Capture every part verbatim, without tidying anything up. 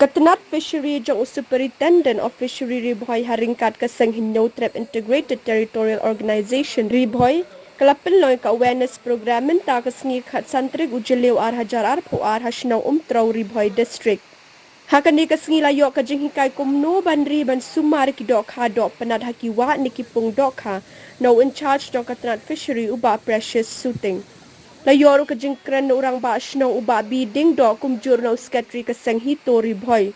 Ka tnat Fishery jong u Superintendent of Fishery Ri Bhoi ha ryngkat ka seng Hynñiewtrep Integrated Territorial Organization Ri Bhoi ka la pynlong ka awareness program mynta ka sngi khatsan tarik u Jylliew ar hajar arphew ar ha shnong Umtrew, Ri Bhoi District. Ha kane ka sngi la ïoh ka jinghikai kumno ban ri ban sumar ki dohkha dohpynat ha ki wah ne ki pung dohkha na u in charge jong ka tnat Fishery u Bah Precious Suting. La ïoh ruh ka jingkren na u Rangbah Shnong u Bah B Diengdoh kumjuh na u Secretary ka seng HITO Ri Bhoi.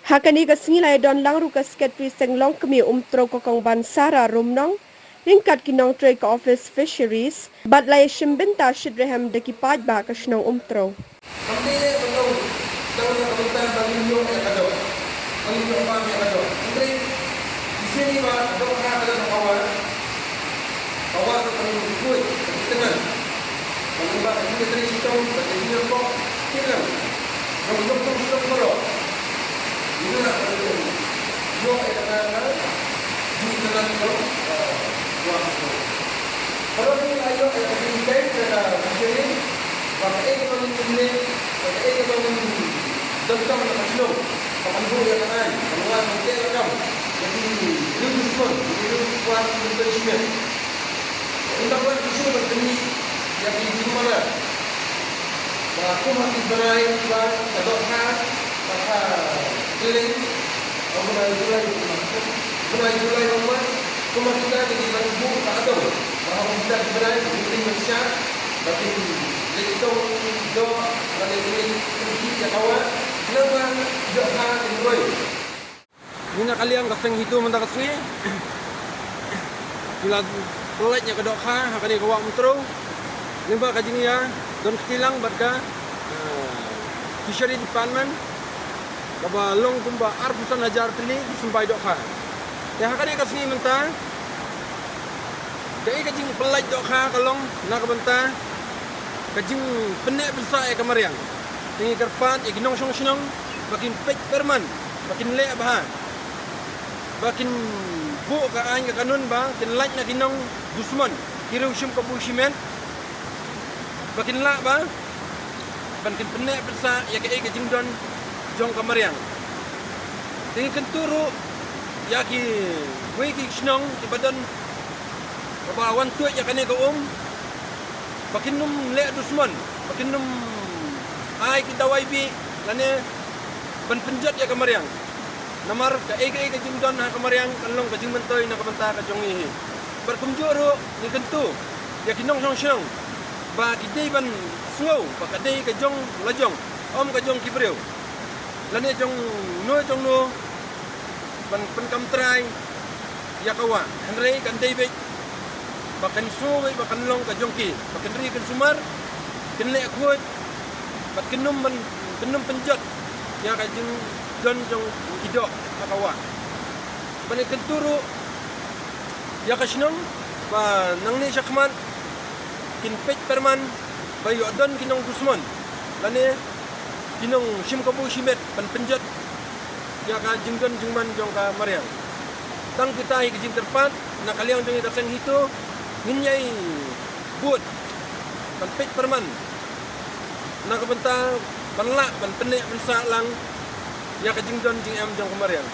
Ha kane ka sngi la ïadon lang ruh ka Secretary seng Longkmie Umtrew ka Kong Bansara Rumnong ryngkat ki nongtrei ka Office Fisheries bad la ïashim bynta shitrhem da ki paidbah ka shnong Umtrew. Kam dei leh ban long tang na ka bynta ba ngin ïoh ïa ka doh, ba ngin ïoh bam ïa ka doh. Hynrei shisien ba dohkha ka don ha ka wah, ka wah ka kan khuid ka tngan. Ba ngin ba ka jingïatrei shitom bad ka jingïakob kit lang jong ki nongshong shnong baroh. Ïa ka ïoh ïa ka jingïatrei jong ka wah. Baroh ngi la ïoh ïa ka jinghikai na ka Fishery ba kaei kaba ngin leh, ba kaei kaba ngin don tang na ka shnong, ba kan buh ïa ka aiñ, ban wad ban teh lakam ïa ki riew dushmon, ïa ki riew kwah ki myntoi shimet. Ngim dang wan ki shu ban pynmih ïa ki jingmana. Ba kum ha ki bnai ba ka dohkha ba ka kylleng, ha u bnai July, u bnai July u wan, kum ha kita ki dei ban buh ba ka dong, ba ha kita ki bnai ki kylleng ban shah, ba kin leit tong doh, ba kin leit pynkhih ïa ka wah, naba ki dohkha kin roi. Ngi na ka liang ka seng HITO mynta ka sngi ngi la pynlait ïa ka dohkha ha kane ka wah Umtrew lyngba ka jingïadon kti lang bad ka, eh, Fishery Department, kaba long kumba arphew san hajar tylli ki symbai dohkha. Te ha kane ka sngi mynta kaei ka jingpynlait dohkha ka long na ka bynta ka jingpynneh pynsah ïa ka mariang. Te ngi kyrpad ïa ki nongshong shnong ba kin peit pyrman, ba kin leh bha, ba kin buh ka aiñ ka kanun, ba kin lait na ki nongdushmon, ki riew shim kabu shimet, ba kin lah ba ban kin pynneh pynsah ïa kaei ka jingdon jong ka mariang. Te ngi kyntu ruh ïa kiwei ki shnong kiba don, kaba wan tuid ïa kane ka um, ba kin ym leh dushmon, ba kin ym ai ki dawai bih lane ban pynjot ïa ka mariang. Namar kaei kaei ka jingdon ha ka mariang kan long ka jingmyntoi na ka bynta ka jong ngi hi. Bad kumjuh ruh ngi kyntu ïa ki nongshong shnong ba ki dei ban sngew ba ka dei ka jong la jong, ym ka jong ki briew lane jong no jong no ban pynkam trai ïa ka wah, hynrei kan dei beit ba kan sngew beit ba kan long ka jong ki, ba kin ri kan sumar, kin leh khuid, bad kin ym ban, kin ym pynjot ïa ka jingdon jong ki doh ha ka wah. Bad ngi kyntu ruh ïa ka shnong ba nangne shakhmat kin peit pyrman ba ïoh don ki nongdushmon lane ki nongshim kabu shimet ban pynjot ïa ka jingdon jingman jong ka mariang. Tang kita hi ka jingkyrpad na ka liang jong ngi ka seng HITO, ngin ïai bud ban peit pyrman na ka bynta ban lah ban pynneh pynsah lang ïa ka jingdon jingem jong ka mariang.